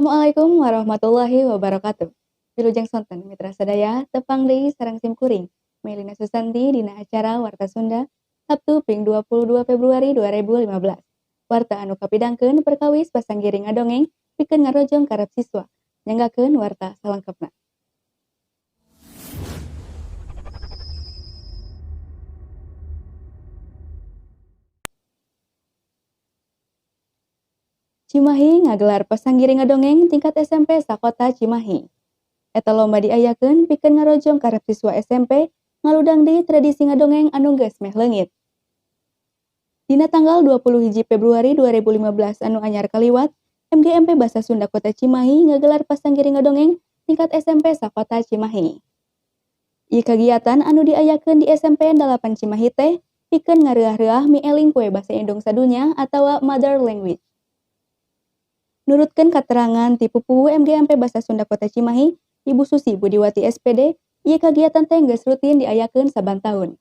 Assalamualaikum warahmatullahi wabarakatuh. Wilujeng sonten, mitra sadaya, tepang deui sareng sim kuring Melina Susanti dina acara Warta Sunda Sabtu ping 22 Februari 2015. Warta anu kapidangkeun perkawis pasanggiring ngadongeng pikeun ngarojong karep siswa. Nyanggakeun warta salengkapna. Cimahi ngagelar pasanggiring ngadongeng tingkat SMP sakota Cimahi. Eta lomba diayakeun pikeun ngarojong karep siswa SMP ngaludang deui tradisi ngadongeng anu geus meh leungit. Dina tanggal 21 Februari 2015 anu anyar kaliwat, MGMP Basa Sunda Kota Cimahi ngagelar pasanggiring ngadongeng tingkat SMP sakota Cimahi. Ieu kagiatan anu diayakeun di SMP 8 Cimahi teh pikeun ngareuah-reuah mieling Poe Basa Indung Sadunya atawa Mother Language. Nurutkeun katerangan ti pupuhu MGMP Basa Sunda Kota Cimahi, Ibu Susi Budiwati SPD, ieu kagiatan teh geus rutin diayakeun saban taun.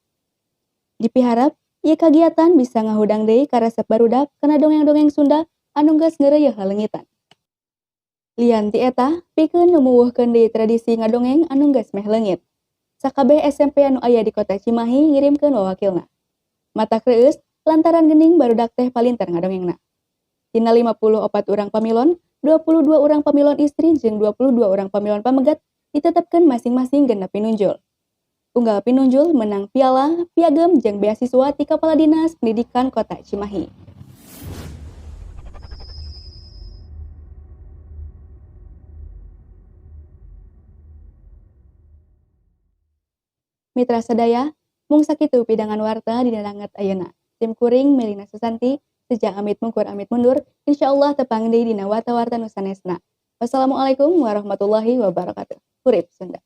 Dipiharap, ieu kagiatan bisa ngahudang deui karesep barudak kana dongeng-dongeng Sunda anu geus ngeureuyeuh leungitan. Lian ti eta, pikeun numuwuhkeun deui tradisi ngadongeng anu geus meh leungit. Sakabeh SMP anu aya di Kota Cimahi ngirimkeun wawakilna. Matak reueus lantaran geuning barudak teh palinter ngadongengna. Tina 54 urang pamilon, 22 urang pamilon istri jeung 22 urang pamilon pamegat ditetapkeun masing-masing 6 pinunjul. Unggal pinunjul menang piala, piagam jeung beasiswa ti Kepala Dinas Pendidikan Kota Cimahi. Mitra sadaya, mung sakitu pidangan warta dina danget ayeuna. Sim kuring Melina Susanti, sejak amit mungkur amit mundur, insyaallah tepang deui dina warta-warta nu sanesna. Wassalamualaikum warahmatullahi wabarakatuh. Hurip Sunda.